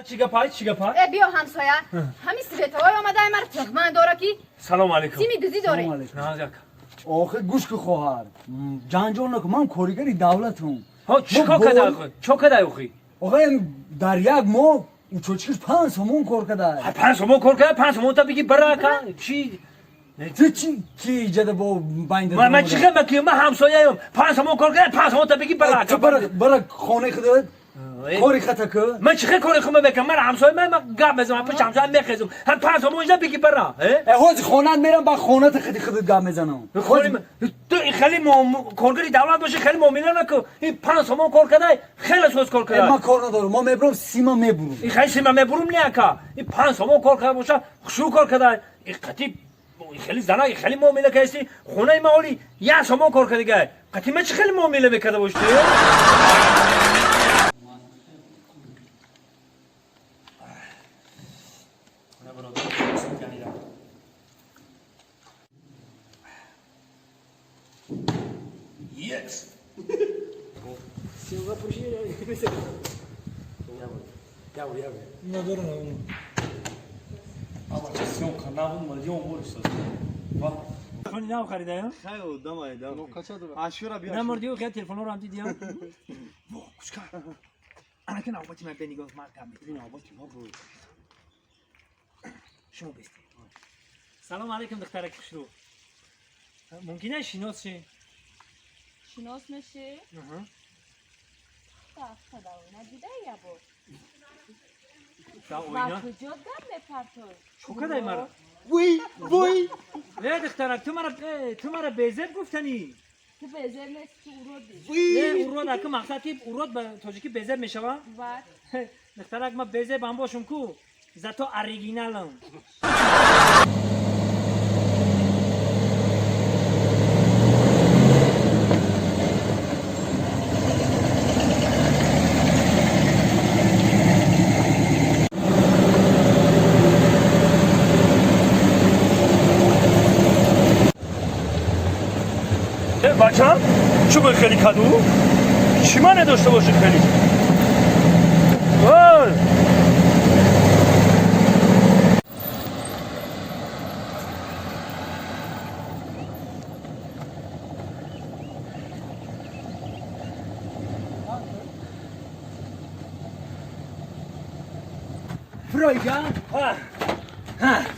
Чӣ гапай, чӣ гапай? Э, биё ҳамсоя, ҳамин световой омадаи мара тиғман дора ки Салом алейкум. Тими дузӣ доре. Охе, гӯш ки, хоҳар, ҷанҷол накун, ман коригари давлатам. Ҳо, чӣ кор кадай охи? Чӣ кадай охи? Охе, дар як моҳ учочкиш 5 сомон кор кадай. 5 сомон кор кадай, 5 сомон та биги барака. Чӣ? Ту чӣ ки иҷада бо байнда? Ман чӣ хел ки ман ҳамсояям. 5 сомон кор кадай, 5 сомон та биги барака. Ту бара, бара хонаи худат, кори хата ку. Ман чӣ хел кори худам мекунам? Ман ҳамсоя, ман гап мезанам, пеш ҳамсоя мехезам. Ҳам 5 сомон иҷа биги бара. Э, ҳози хонаат мерам, ба хоната хиди худат гап мезанам. Ту хеле коргари давлат бошӣ, хеле муомила накун. Ин 5 сомон кор кадай, хеле соз кор кадай. Ман кор надорам, мо мебурам, сима мебурам. Ин хеле сима мебурам не, ака. Ин 5 сомон кор када боша, хушрӯ кор кадай. Ин қатӣ хеле зана хеле муомила кардасти. Хонаи ма оли 1 сомон кор кардагай. Қатӣ ма чӣ хеле муомила мекарда бошӣ? Yes. Съемка набуд, миллион бор истода. Телефони нав харидаям? Хайо, дамай, дам. Ашура биё. Намордиё, хел телефонҳоро ҳам дидиям. Во, кушка. Анаки навбати ман бе нигоҳ ман кам. Навбати ма буд. Шумо бестед. Салом алейкум, духтараки хушрӯ. Мумкин аст шинос шем? Шинос мешӣ? Дар оина дидаи я бор? Дар Ба оина? куҷо гап мепартоӣ? Чо кадай мара? Вуй, вуй. Э, духтарак, ту мара, ту мара безеб гуфтанӣ. Ту безеб нест, ту уродӣ. Э, урод, аку мақсад ки урод ба тоҷикӣ безеб мешава? Баъд? Духтарак, ман безебам бошум ку, зато оригиналам. Бачам, чӯ хеле каду? Чӣ мане дошта бошӣ хеле? Ой! Фуройга,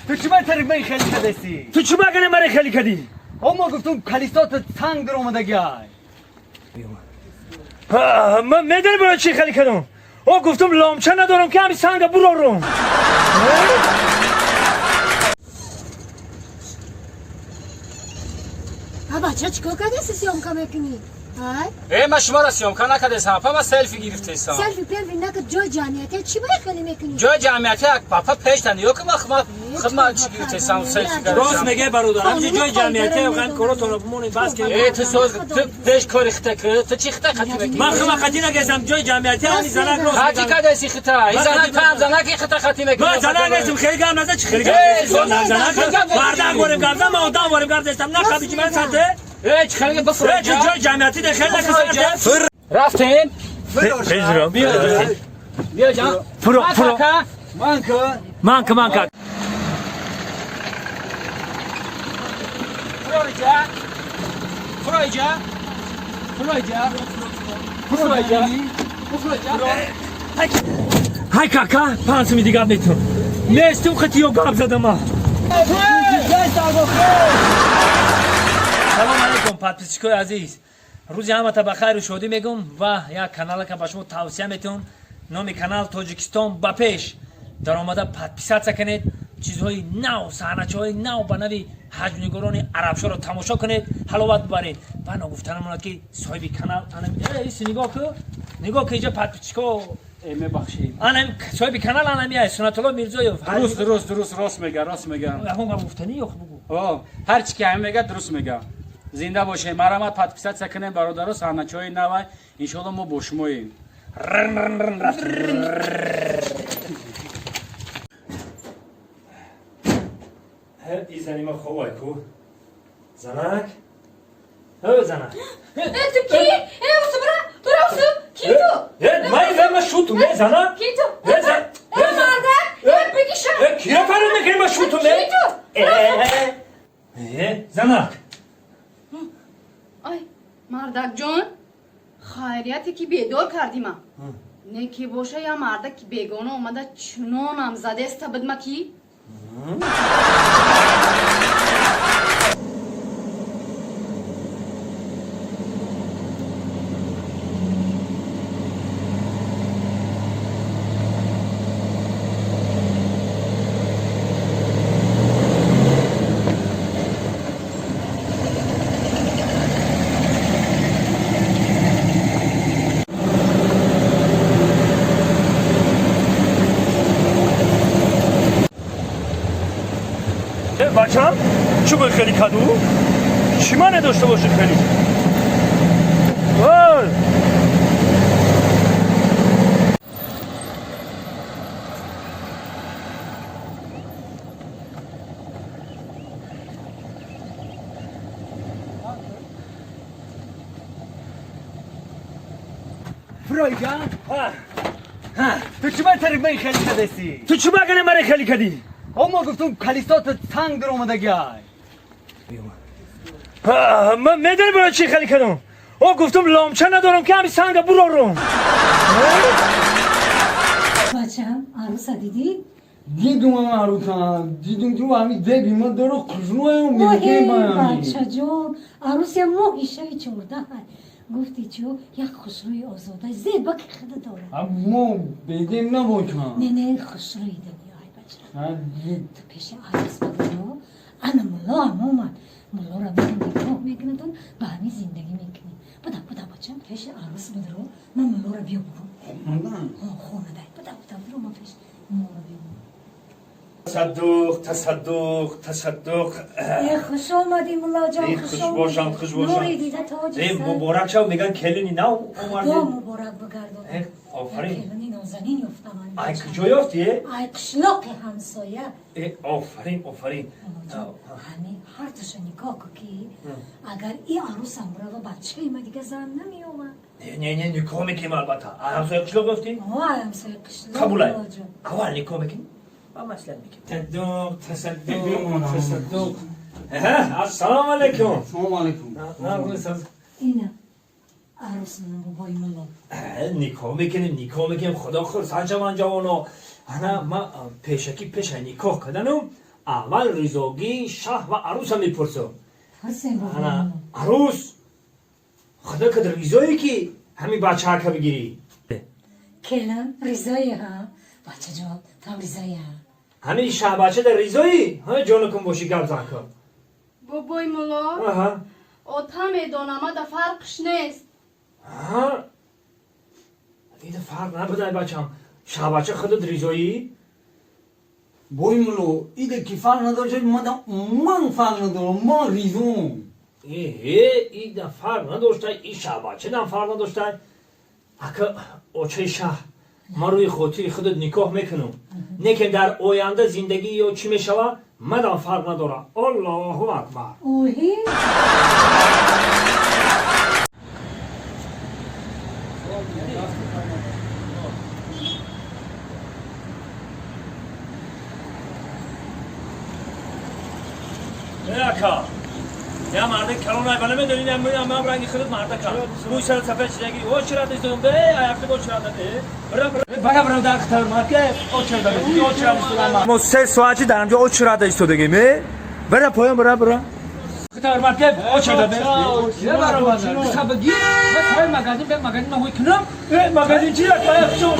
ту чӣ ба тариқ ман хеле кадасӣ? Ту чӣ багане маре хеле кадӣ? О, ма гуфтум, калисота санг даромадагиай. Ман медонӣ барои чӣ хеле кадам? О, гуфтум, ломча надорам ки ҳами санга бурорум. А бача, чикор кардеси, съёмка мекунӣ? Ай? Э, ман шуморо съёмка накардесам, апа, ман селфи гирифтесам. Селфи пелфи накард, ҷои ҷамъиятия чӣ баи хеле мекунӣ? Ҷои ҷамъиятия, папа, пешта ниё ки ман худ ман чӣ гирифтесам, селфи Рост гирифтесам. меге, бародар, ҳамҷи ҷои ҷамъиятия Қонуни коротонро бимонед, бас ки. Э, ту соз, ту пеш кори хита ки, ту чӣ хита хати мекунӣ? Ман хима қатӣ нагестам, ҷои ҷамъиятия ҳами занак рост Хати мегӯяд. кадаси хита, и занак ту ҳам занаки хита хати мекунӣ. Ман занак нестам, хеле гап наза, чӣ хеле гап Э, наза, занак хеле гап наза. мардак ворем гап зан, ман одам ворем гап застам, на қаби ки ман сарте. Э, чӣ хеле бифур. Э, чӣ ҷои ҷамъиятӣ де хеле накасарте. Рафтем? Пежро. Биё, биё ҷан. Фуро, фуро. Ман ка. Ман ка, ман ка. Фуро иҷа. Фуро иҷа. Фуро иҷа. Фуро иҷа. Фуро иҷа. Ҳай кака, 5 суми дигар метун. Нестум хати ё гап задама. Салом алейкум, подписчикои азиз. Рӯзи ҳамата ба хайру шодӣ мегӯм ва як каналака ба шумо тавсия метиҳам. Номи канал «Тоҷикистон ба пеш». Даромада подписаться кунед, чизҳои нав, саҳначаҳои нав ба нави ҳаҷмнигорони арабшоро тамошо кунед, ҳаловат бибаред. Ва ногуфта намонад, ки соҳиби канал иси, нигоҳ ку, нигоҳ ку, инҷа подписчико. Э, мебахшед. Анам соҳиби канал анами Сунатулло Мирзоев. Дуруст, дуруст, дуруст, рост мега, рост мега. Ягон гап гуфтанӣ ё бугу? О, ҳар чи ки ҳамин мега, дуруст мега. Зинда бошед, марамат подписаться кунем, бародаро, саҳначаҳои навай. Иншоалло, мо бо шумоем. Рн рн рн рафт. И занима ховай ку. Занак. Ө, занак. Э, ту ки? Э, усу, бара, бара, усу, ки ту? Э, май вема шуту, ме занак. Ки ту? Э, зан. накунӣ ма шутум э занак. Ай, мардакҷон, хайрияте ки бедор кардӣ ма. Не ки боша я мардак ки бегона омада чунонам задеста бидма ки. بچم چوب خیلی کدو چی من داشته باشه خیلی وای. فرایجان ها تو چی من طریق من خیلی کدسی؟ تو چی بگنه من خیلی کدی؟ ما گفتم کلیسات تنگ در اومده گای. من میدونی برای چی خیلی کدم؟ او گفتم لامچه ندارم که همین سنگ برارم. بچم عروسا دیدی؟ دیدم من عروسا دیدم تو همین دیدی ما درو خشنویم وای بچه جون عروس یه ماهی شوی 14 گفتی چو یک خوشروی آزاده زیبا که خدا داره. ما بدیم نباشم. نه نه خوشروی دنیا ای بچه. تو پیش عروس بودو انا ملا هم اومد ملا را میگم نگاه میکنه با همین زندگی میکنی. بودا بودا بچم پیش عروس بودو من ملا را بیا بگم. خونه دای بودا بودا بودو من پیش ملا را بیا بگم. تصدق تصدق تصدق. خوش آمدی ملا جان. خوش باشم خوش باشم. نوری دیده تاج ای مبارک شو میگن کلینی نو اومدی. خدا مبارک بگردون. آفرین. کلینی نازنین یافتم. ای کجا یافتی؟ ای قشلاق همسایه. آفرین آفرین. همین هر دوش نگاه کن که اگر این عروسم رو بچه ما دیگه زن نمیومد. نه نه نه نکاح میکنیم البته. همسایه قشلاق گفتی؟ آه همسایه قشلاق. قبوله. اول نکاح میکنیم. مثلا میگم تصدق تصدق تصدق. السلام علیکم. سلام علیکم. اینا عروس من بابای ملا. نکاح میکنیم نکاح میکنیم خدا خرسند شوند جوانا. انا ما پیشکی پیش نکاح کردنم اول رضاگی شاه و عروس هم میپرسم. انا عروس خدا که رضایی که همین بچه ها بگیری. کلم رضایی ها بچه جان تام رضایی ها. همین شه بچه در ریزایی ها جانکم باشی گپ زن کن. بابای ملا آتا میدونم در فرقش نیست. ها دیده فرق نبوده بچم شه بچه خودت ریزایی؟ بای ملا ایده که فرق نداره من فرق ندارم من ریزم. ایده فرق نداشته ای شه بچه دم فرق نداشته. اکه اوچه شه من روی خاطر خودت نکاح میکنم نه که در آینده زندگی یا چی میشوه مدام فرق نداره. الله اکبر. اوهی اکا یا مرد کلون ای بله میدونی من رنگ خودت مرد کن موی سر سفید چیزی او چرا دیدم به ایافت او چرا ده برم برم برم در خطر market او چرا ده او چرا ایستادم ما 3 ساعتی در اینجا او چرا ده ایستادگیم برم پایان برم برم خطر market او چرا ده برم خبگی من مگازین به مگازین من کنم مگازین چی راست شو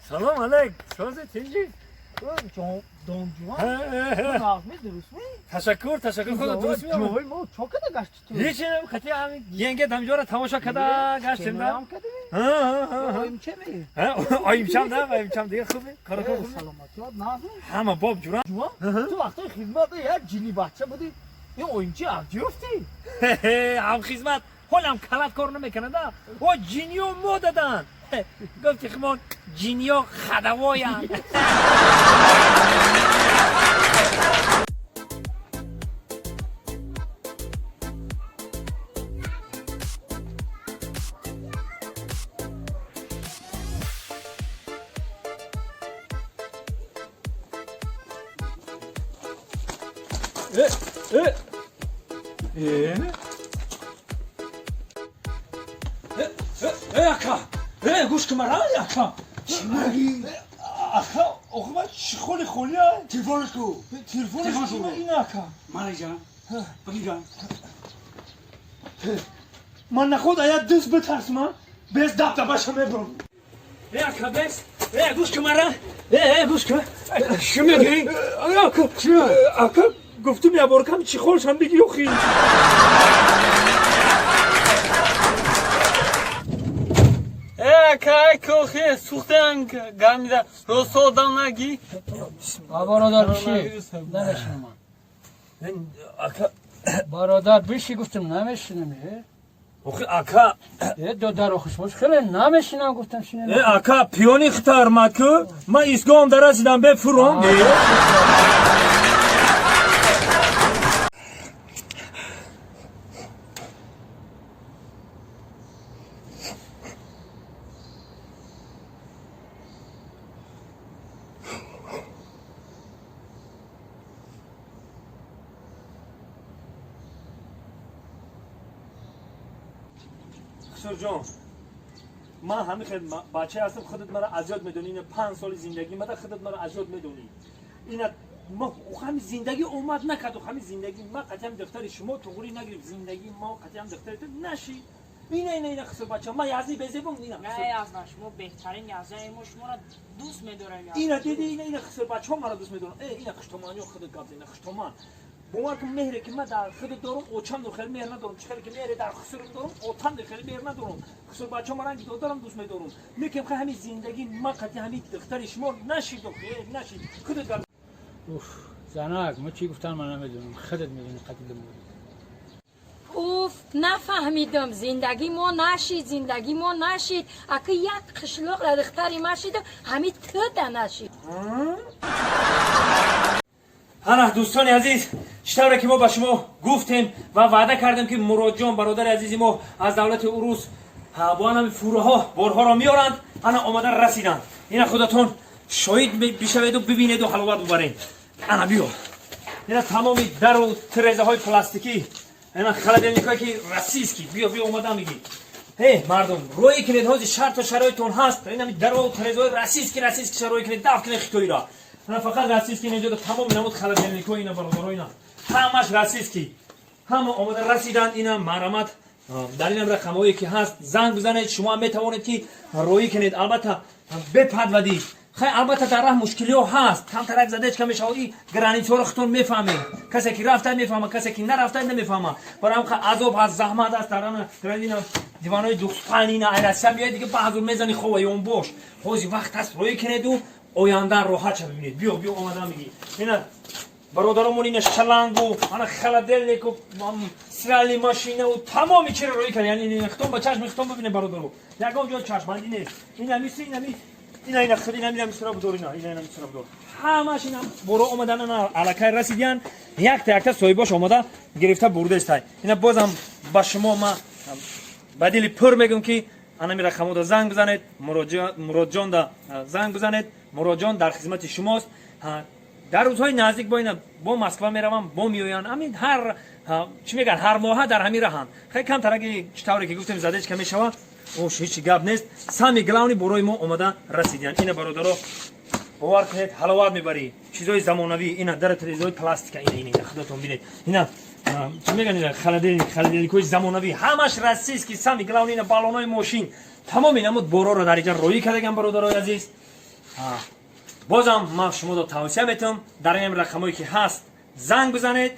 سلام علیک. ساز تنجی تشکر تشکر خدا درست میام. جوی ما چه کده گشت تو؟ هیچ خطی همین ینگه دمجورا تماشا کده گشتیم نه. هم کده؟ ها ها ها. آیم چه می؟ آیم چم نه آیم چم دیگه خوبه کارو خوبه. سلامتی یاد نه. همه باب جورا. جوان تو وقتی خدمت یک جینی بچه بودی Ин оинчи авҷи ёфтӣ? Ҳамхизмат ҳолам калат кор намекунада. О ҷиниё мо даданд. Гуфти химон ҷиниё хадавоянд. Ака, гӯш кун мара, ака. Ака, охи ман чӣ холи холия? Телефонаш ку? Телефонаш ин, ака. Малиҷан, бигирам. Ман наход ая дӯст битарсма, без дабдабаша мебурам. Ака, бес. Гӯш кун мара. Гӯш кун. Чӣ мегӣ? Ака, ака, гуфтум яборкам чӣ холшам биги охи. Кай кохе сухтан гамида росо одам наги. Бародар, биши, намешинам. Ака, бародар, биши, гуфтам, намешинам. Охи, ака. Додар, охиш бош, хеле намешинам, гуфтам, шинам. Ака, пиёни хитар мад ку, ман истгоҳам дарасидам, бефуром. Хусурҷон, ман ҳамин хел бачае ҳастам, худат мара азёд медонӣ. Ина 5 соли зиндагӣ мада, худат мара азёд медонӣ. Ина ҳами зиндагӣ омад накарду, ҳами зиндагӣ ма қатъиам духтари шумо туғрӣ нагирифт, зиндагии мо қатъиам духтари ту нашид. Ина, ина, ина, хусур бача, ма язни безебум, ина. Не, язна, шумо беҳтарин язнаи мо, шуморо дӯст медорем. Ина диди, ина, ина, хусур бачаҳо мара дӯст медоранд. Ина хуштоманиё, худат гап ина хуштоман. Бовар кун, меҳре ки ман дар худат дорум, очам хеле меҳр надорум. Чӣ хеле ки меҳре дар хусурам дорум, отам хеле меҳр надорум. Хусур бачаҳо ман ранги додарам дӯст медорум. Лекин ҳамин зиндагӣ ма қатъи ҳамин духтари шумо нашид, нашид, худат гап. Уф, занак, мо чӣ гуфтан, ман намедонам, худат медонӣ, қатъи даморӣ. Уф, нафаҳмидам, зиндагӣ мо нашид, зиндагӣ мо нашид. Ака, як қишлоқ дар духтари ма шиду, ҳами туда нашид. Ҳана, дӯстони азиз, чӣ тавре ки мо ба шумо гуфтем ва ваъда кардем, ки Муродҷон, бародари азизи мо, аз давлати Урус бо ҳанами фураҳо борҳоро меоранд, ана омада расиданд. Ина худатон шоҳид бишаведу бибинеду ҳаловат бубаред. Ана биё, ина тамоми дару тирезаҳои пластикӣ, ина холодильникҳое ки российский. Биё, биё, омада мигӣ. Э, мардум, рӯе кунед, ҳозир шарту шароитон ҳаст. Инами дару тирезаҳои российский, российский шароит кунед, дафт кунед хитоиро. Ана фақат российский. Инҷо тамоми намуд холодильникҳо, ина, бародаро, ина ҳамаш российский, ҳама омода расиданд. Ина марҳамат, дар инам рақамҳое ки ҳаст, занг бизанед, шумо метавонед ки роӣ кунед, албатта бепадвадӣ. Хай, албатта дар раҳ мушкилиҳо ҳаст, камтарак задечка мешавад. И границаҳоро худтон мефаҳмед, касе ки рафта мефаҳма, касе ки нарафта намефаҳма. Барои ҳам азоб ҳаст, заҳмат аст. Дар ана граница диванои двухспальный ай Россия биёед, дига баъзур мезани хова ён бош. Ҳозир вақт ҳаст, роӣ кунеду оянда роҳат ша бибинед. Биё, биё, омада мигӣ. Ина, бародаромон, ина шалангу, ана холодильнику, стиральный машинаву тамоми чиро роӣ кард. Яъне хитон ба чашми хитон бибинед, бародаро, ягон ҷо чашмандӣ нест. Ина мисли инами, ина, ина, худ ина, ина мисра будор, ина, ина, ина мисра будор. Ҳамаш ина боро омадан, ана аллакай расидиян, якта якта соҳибош омада гирифта бурдестай. Ина бозам ба шумо ма ба дили пур мегӯм, ки анами рақамода занг бизанед, Муродҷонда занг бизанед. Муродҷон дар хизмати шумост. Дар рӯзҳои наздик бо ина бо Москва меравам, бо меоянд. Ҳамин ҳар, чӣ мегӯянд, ҳар моҳа дар ҳамин раҳанд. Хеле камтараги, чӣ тавре ки гуфтем, задечка мешавад, ош ҳеҷ гап нест. Самый главный, борои мо омада расидиянд. Ина, бародаро, бовар кунед, ҳаловат мебарӣ, чизои замонавӣ. Ина дара телевизори пластика, ина, ина, ина, худатон бинед. Ина, чӣ мегӯянд, ина холодильник, холодильникҳои замонавӣ, ҳамаш российский. Самый главный, ина баллонои мошин, тамоми намуд бороро дар инҷа роӣ кардагам. Бародарои азиз, бозам ман шуморо тавсия метавам, дар ин рақамҳое ки ҳаст занг бизанед,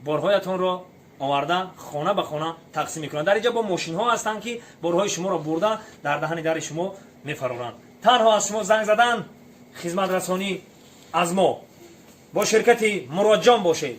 борҳоятонро оварда хона ба хона тақсим мекунанд. Дар инҷа бо мошинҳо ҳастанд, ки борҳои шуморо бурда дар даҳани дари шумо мефароранд. Танҳо аз шумо занг задан, хизматрасонӣ аз мо. Бо ширкати Муродҷон бошед.